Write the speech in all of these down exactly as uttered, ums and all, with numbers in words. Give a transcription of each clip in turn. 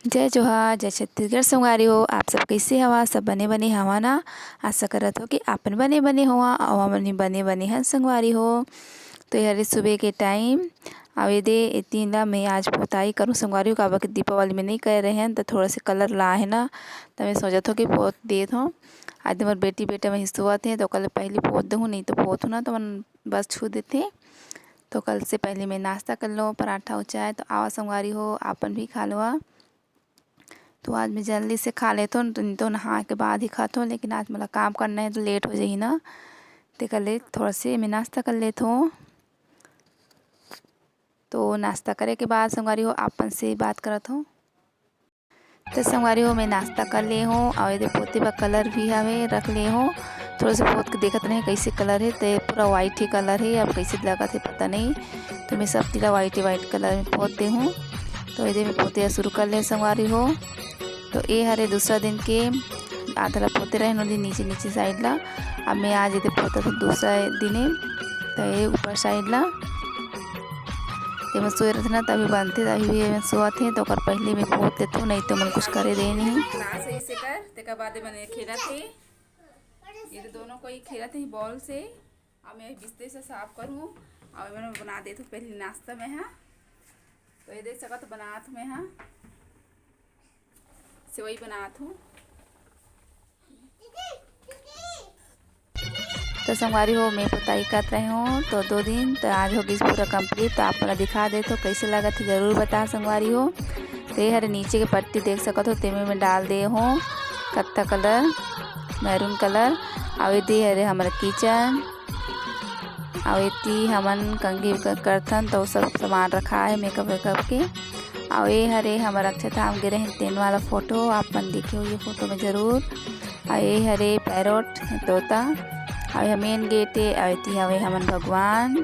जय जोहार, जय छत्तीसगढ़ संगवारी हो। आप सब कइसे हवा? सब बने बने हवा ना? आशा करत हो कि आपन बने बने होवा अउ हमन भी बने बने हन संगवारी हो। तो ये हरे सुबह के टाइम, अउ ये दे एती ला मैं आज पोताई करूँ संगवारी हो, काबर कि दीपावली में नहीं करे रहेन, त थोड़ा से कलर ला हे ना, त मैं सोचत हो कि पोत देत हो। आज मोर बेटी बेटा में हिस्सुआत हे, तो कल पहली पोत देहूँ, नहीं तो पोत हूँ ना, तो मन बस छू देथे। तो कल से पहले मैं नाश्ता कर लो, पराठा हो चाय, तो आवा संगवारी हो, आपन भी खा लो। तो आज मैं जल्दी से खा लेथों, नहीं तो नहा के बाद ही खाथों, लेकिन आज मोला काम करना है तो लेट हो जाही ना, तेकर ले थोड़ा से मैं नाश्ता कर लेथों। तो नाश्ता करे के बाद संगवारी हो आपन से बात करत हो। तो संगवारी हो मैं नाश्ता कर ले हूँ और ये पोते बर कलर भी हवे रख ले हूँ। थोड़ा सा पोत के देखत रहे कैसे कलर है, तो ये पूरा वाइट ही कलर है, अब कैसे लगत है पता नहीं। तो मैं सब तीरा वाइट ही वाइट कलर में पोत दे हूँ। तो ये मैं पोते शुरू कर ले संगवारी हो। तो ये हरे दूसरा दिन के आधा ला पोते रहे नदी नीचे नीचे साइड ला। अब मैं आज ये पोता था दूसरा दिने, तो ये ऊपर साइड ला। ते मैं सोए रहते ना तभी बनते, तभी भी मैं सोआ थे, तो ओकर पहले मैं पोत देते हूँ, नहीं तो मन कुछ करे दे नहीं। क्लास ऐसे कर, तेकर बाद मैंने खेला थे। ये तो दोनों कोई खेला थे बॉल से। अब मैं बिस्तर से साफ करूँ और मैं बना देती हूँ पहले नाश्ता में, हाँ। तो ये देख सकत हो बनात हूँ मैं, हाँ, सेवई बनात हूँ। तो संगवारी हो, मैं पोताई करत रहे हूँ, तो दो दिन, तो आज हो गई पूरा कंप्लीट। तो आप ला दिखा दे तो कैसे लगत है, जरूर बता संगवारी हो। तो ये हरे नीचे के पट्टी देख सकत हो, तेमे में डाल दे हो कत्था कलर, मैरून कलर। अउ ये दे हरे हमर किचन, अउ एती हमन कंघी क-, करथन, तो सब सामान रखा है मेकअप वेकअप के। अउ ये हरे हमर अक्षत हम गे रहेन तेन वाला फोटो, आप मन देखे हो ये फोटो में जरूर। अउ ये हरे पैरोट तोता, अउ ये मेन गेट है, अउ एती हवे हमन भगवान,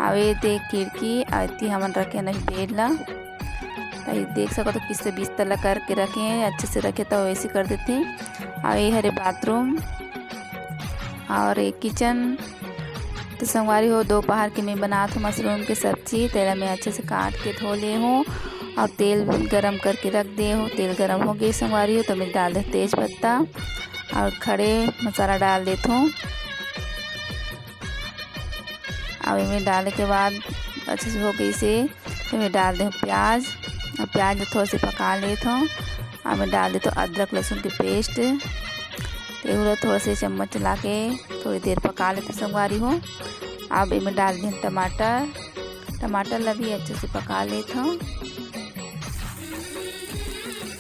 अउ ये दे खिड़की, अउ एती हमन रखे हन बेड ला। तो ये देख सकत हो किससे बिस्तर ला करके रखे हैं, अच्छे से रखे तो वैसे कर देते हैं। अउ ये हरे बाथरूम और ये किचन। तो संगवारी हो, दोपहर के मैं बनात हूँ मशरूम के सब्जी। तेला मैं अच्छे से काट के धो ले हूँ और तेल गरम करके रख दे हूँ। तेल गरम हो गए संगवारी हो, तो मैं डाल दे तेज पत्ता और खड़े मसाला डाल देत हूँ। अब इमें डाले के बाद अच्छे से हो गई से, तो मैं डाल दे हूँ प्याज। अब प्याज ला थोड़ा से पका लेत हूँ। अब मैं डाल देत हूँ अदरक लहसुन के पेस्ट। तेहू ला थोड़ा से चम्मच चला के थोड़ी देर पका लेते संगवारी हो। अब इमें डाल दे हूँ टमाटर। टमाटर ला भी अच्छे से पका लेत हूँ।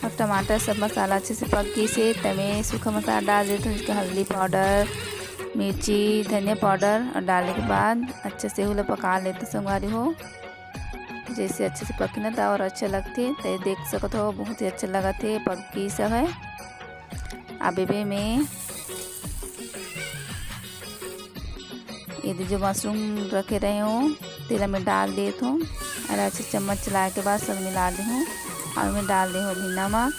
अब टमाटर सब मसाला अच्छे से पक गई से, तमे सूखा मसाला डाल देत हूँ, जिसके हल्दी पाउडर, मिर्ची, धनिया पाउडर और डालने के बाद अच्छे से उला पका लेते संगवारी हो। जैसे अच्छे से पकी ना, तो और अच्छा लगते। तो ये देख सकत हो, बहुत ही अच्छा लगत है, पक गई सब है। अब एबे में ये दे जो मशरूम रखे रहे हो, तेला मैं डाल देत हूँ और अच्छे चम्मच चलाए के बाद सब मिला दे हूँ। और मैं डाल दे हूँ अभी नमक,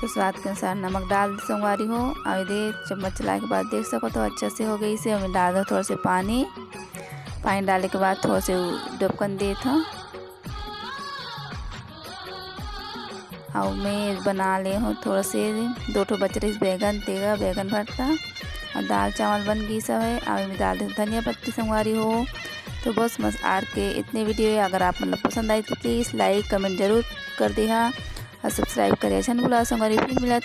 तो स्वाद के अनुसार नमक डाल दे संगवारी हो। और ये दे चम्मच चलाए के बाद देख सकत हो, अच्छा से हो गई से। और मैं डाल दे थोड़ा से पानी, पानी डाले के बाद थोड़ा से डबकन देत हूँ। अउ मैं बना ले हूँ थोड़ा से, दो ठो बच रहिस बैगन, तेगा बैगन भरता, और दाल चावल बन गई सब है। अउ मैं डाल दे हूँ धनिया पत्ती संगवारी हो। तो बस मस आर के इतने वीडियो है। अगर आप मतलब पसंद आई तो प्लीज लाइक कमेंट जरूर कर दे हा और सब्सक्राइब करे झन भुला संगवारी। फिर मिला